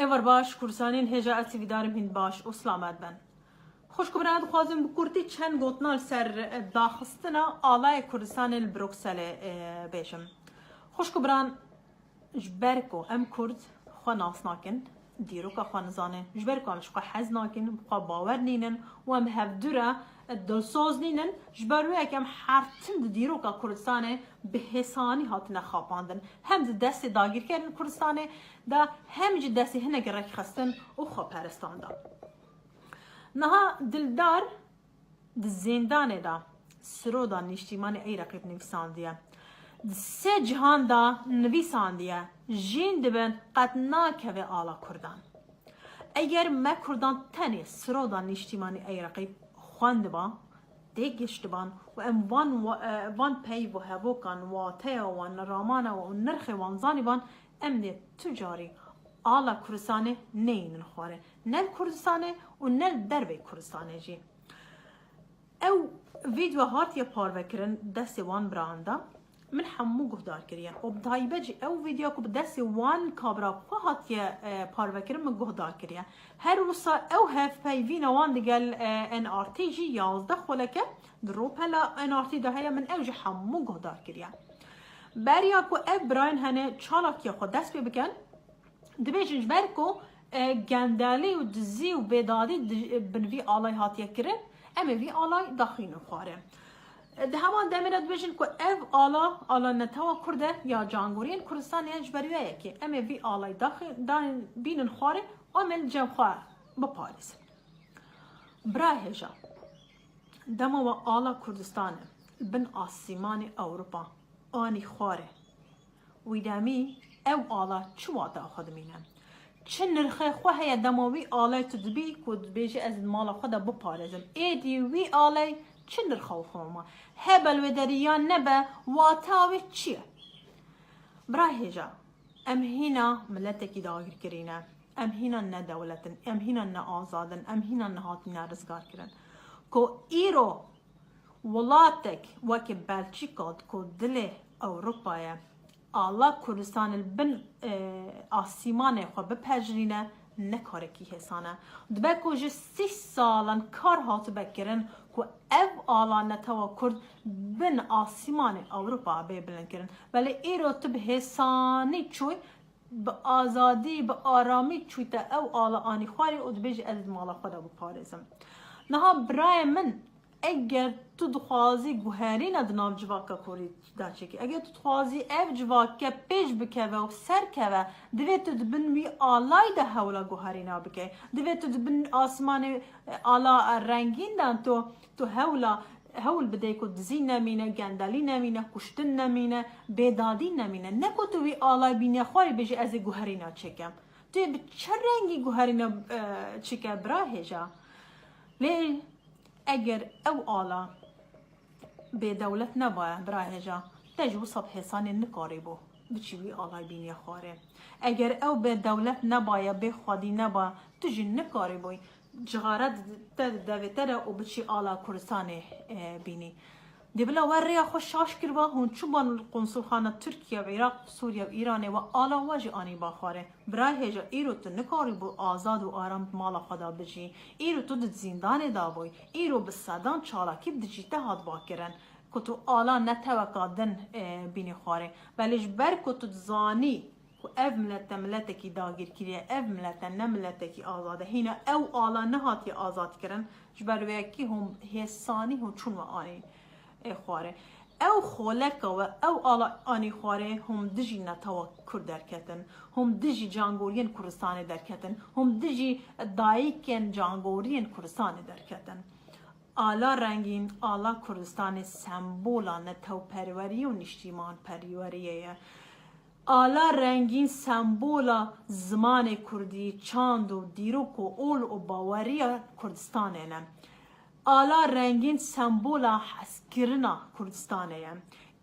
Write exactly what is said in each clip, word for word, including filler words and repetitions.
Êvar baş, Kurdistanên hêja, ez hîvîdarim hîn baş û silamet bin. Xwişk û birayê, dixwazim bi kurtî çend gotina li ser, e, daxistina alayê Kurdistanê li Brukselê, e, bêjim. Xwişk û biran, ji ber ku em Kurd xwe nas nakin, dîroka xwe nizanin, ji ber ku em ji xwe hez nakin, bi xwe bawer nînin û em hevdû re dilsoz nînin, ji ber wê yekê em her tim di dîroka Kurdistanê bi hêsanî hatine xapandin. Hem di destê dagîrkerên Kurdistanê de, hem jî destê hinek rêkxistin û xweperestan de. Niha Dildar di zêndanê de Siroda Nîştîmanî Eyreqî nivîsandiye. Di sê cihan de nivîsandiye, jîn dibin qet nakeve ala Kurdan. Eger me Kurdan tenê Siroda Nîştîmanî Eyreqî xwendiba, têgiştiban û em van wa-, e, van peyv û hevokan, wateya wan, ramana wan û nirxê wan zanîban, em dê tu carî ala Kurdistanê neyînin xwarê. Ne li Kurdistanê û ne li derveyî Kurdistanê jî. Ew vîdeo hatiye parvekirin destê wan biran de. Min hemû guhdar kiriye. Û bi taybet jî ew vîdeo ku bi destê wan kabra xwe hatiye, e, parvekirin, min guhdar kiriye. Her wisa ew hevpeyvîna wan digel, e, N R T jî yazdeh xweleke di rûpela N R T de heye, min ew jî hemû guhdar kiriye. Beriya ku ev birayên hene çalakiya xwe dest pê bikin, dibêjin ji ber ku, e, gendelî û dizî û bêdadî di, e, bin vî alay hatiye kirin, em ê vî alay daxînin xwarê. E, di heman demê de dibêjin ku ev ala, ala netewa Kurd e ya cangoriyên Kurdistanê ye, ji ber wê yekê em ê vî alay daxî-, dan-, bînin xwarê û em ê li cem xwe biparêzin. Bira hêja, dema we ala Kurdistan e, bin asîmanê Ewropa anî xwarê, wî demî ew ala çi wata xwe dimîne? Çi nirxê xwe heye dema wî alay tu dibî ku dibêjî ez di mala xwe de biparêzim? Êdî wî alay çi nirxa xwe ma? Hebe li wê derî yan nebe, wata wê çi ye? Bira hêja, em hîna miletekî dagirkirî ne. Em hîna ne dewlet in, em hîna ne azad in, em hîna nehatîne rizgarkirin. Ku îro welatek weke Belçîka ku dilê Ewropa ye, ala Kurdistanê li bin, e, asîmanê xwe bipejirîne, ne karekî hêsan e. Dibe ku ji sî salan kar hatibe kirin ku ev ala netewa Kurd bin asîmanê Ewropa bê bilind kirin. Belê îro tu bi hêsanî çûy, bi azadî, bi aramî çûyte ew ala anî xwarê û dibêjî ez di mala xwe de biparêzim. Niha birayê min, eger tu dixwazî guherîna di nav civaka Kurdî de çêkî, eger tu dixwazî ev civake pêş bikeve û serkeve, divê tu di bin wî alay de hewla guherîna bike. Divê tu di bin asmanê, e, ala rengîn de tu, tu hewla hewl bidê ku dizî nemîne, gendelî nemîne, kuştin nemîne, bêdadî nemîne. Ne ku tu wî alay bîne xwarê bêjî ez ê guherîna çêkem. Tu yê bi çi rengî guherîna, e, çêke bira hêja? Lê eger ew ala bêdewlet nebaye bira hêja, te ji wisa bi hêsanê nikarîbû biçî wî alay bîniye xwarê. Eger ew bêdewlet nebaye, bê xwedî neba, tu jî nikarîbûyî cixare di-, te di devê te de û biçî ala Kurdistanê, e, bînî. Dê bila we rêya xwe şaş kiriba, hûn çûban li qunsulxana Tirkiye û Iraq, Sûriye û Îranê we ala we jî anîba xwarê. Bira hêja, îro tu nikarîbû azad û aram di mala xwe de bijî. Îro tu di zîndanê de bûyî. Îro bi sedan çalakî bi dijî te hatiba kirin ku tu ala neteweka din, e, bînî xwarê. Belê ji ber ku tu dizanî ku ev milet te miletekî dagîrkirî ye, ev milet te ne miletekî azad e. Hîna ew ala nehatiye azad kirin, ji ber wê yekê hûn hêsanî hûn çûn we anî, e, xwarê. Ew xoleka we, ew ala anî xwarê, hûn dijî netewa Kurd derketin, hûn dijî cangoriyên Kurdistanê derketin, hûn dijî dayikên cangoriyên Kurdistanê derketin. Ala rengîn, ala Kurdistanê sembola netewperweriyê û nîştîmanperweriyê ye. Ala rengîn sembola zimanê kurdî, çand û dîrok û ol û baweriya Kurdistanê ne. Ala rengîn sembola hezkirina Kurdistanê ye.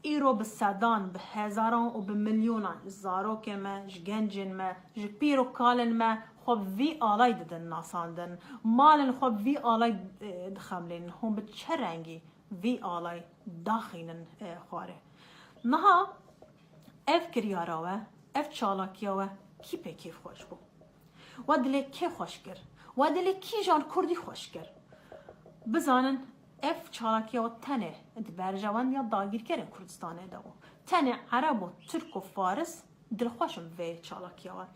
Îro bi sedan, bi hezaran û bi milyonan ji zarokên me, ji gencên me, ji pîr û kalên me xwe bi vî alay didin nasandin. Malên xwe bi vî alay, e, dixemlînin. Hûn bi çi rengî vî alay daxînin, e, xwarê? Niha ev kiryara we, ev çalakiya we kî pê kêfxweş bû? We dilê kê xweş kir? We dilê kîjan Kurdî xweş kir? Bizanin, ev çalakiya we tenê di berjewendiya dagîrkerên Kurdistanê de bû. Tenê Ereb û Tirk û Faris dilxweş in vê çalakiya we.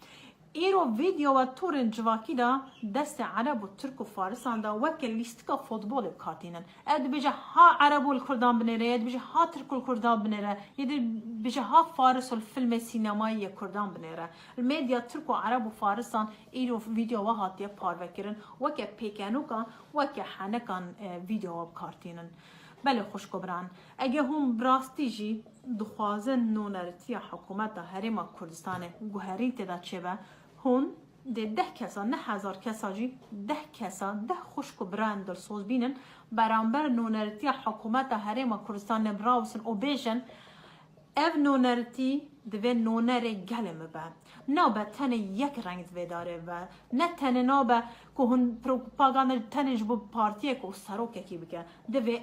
Îro vîdeo we torên civakî de destê Ereb û Tirk û Farisan de weke lîstika fotbolê bi kar tînin. Ev dibêje ha Ereb û li Kurdan binêre, ev dibêje ha Tirk û li Kurdan binêre, yê dibêje ha Faris û li filmê sînemayî yê Kurdan binêre. Li medya Tirk û Ereb û Farisan îro vîdeo we hatiye parvekirin, weke pêkenokan, weke henekan, e, vîdeo we bi kar tînin. Belê xwişk û biran, ege hûn bi rastî jî dixwazin nûneritiya hikûmeta Herêma Kurdistanê guherîn tê de çêbe, hûn dê deh kesa, ne hezar kesa jî, deh kesa, deh xwişk û birayên dilsoz bînin, beramber nûneritiya hikûmeta Herêma Kurdistanê birawsin û bêjin, ev nûneritî divê nûnerê gelê me be. Nabe tenê yek reng di vê darê be. Ne tenê nabe ku hûn propaganda tenê ji bo partiyek û serokekî bike. Divê,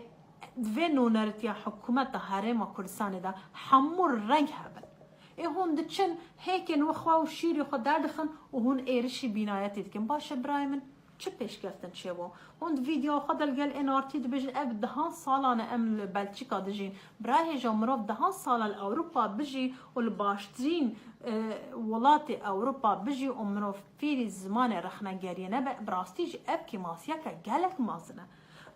divê nûneritiya hikûmeta Herêma Kurdistanê de hemû reng hebin. Ê hûn diçin hêkên we xwe û şîrê xwe derdixin û hûn êrişî bînayetê dikin. Baş e birayê min, çi pêşkeftin çêbû? Hûn di vîdeo xwe de li gel N R T dibêjin, ev dehan salan e em li Belçîka dijîn. Birayê hêja, mirov dehan sala li Ewropa bijî û li baştirîn, e, welatê Ewropa bijî û mirov fêrî zimanê rexnegeriyê nebe, bi rastî jî ev kêmasiyeke gelek mezin e.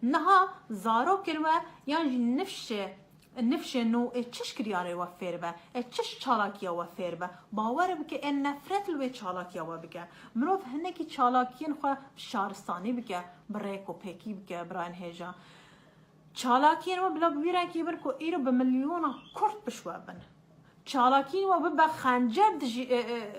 Niha zarokên we yan jî nifşê, nifşên nû ê çi ji kiryarê we fêr be, ê çi ji çalakiya we fêr be, bawer bike ê nefret li wê çalakiya we bike. Mirov hinekî çalakiyên xwe bi şaristanî bike, bi rêk û pêkî bike, birayên hêja. Çalakiyên we bila bi wî rengî bin ku îro bi milyona Kurd pişwe bin. Çalakiyên we bibe xencer dijî, e, e,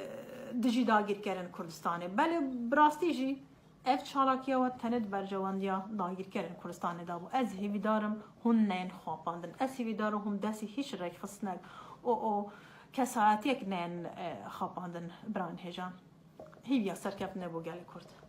dijî dagirkerên Kurdistanê. Belê bi rastî jî ev çalakiya we tenê di berjewendiya dagirkerên Kurdistanê de bû. Ez hêvîdar im hûn neyên xapandin. Ez hêvîdar im hûn destî hîç rêkxistinek û, û kesayetiyek neyên, e, xapandin birayên hêja. Hêviya serkeftinê bo gelê Kurd.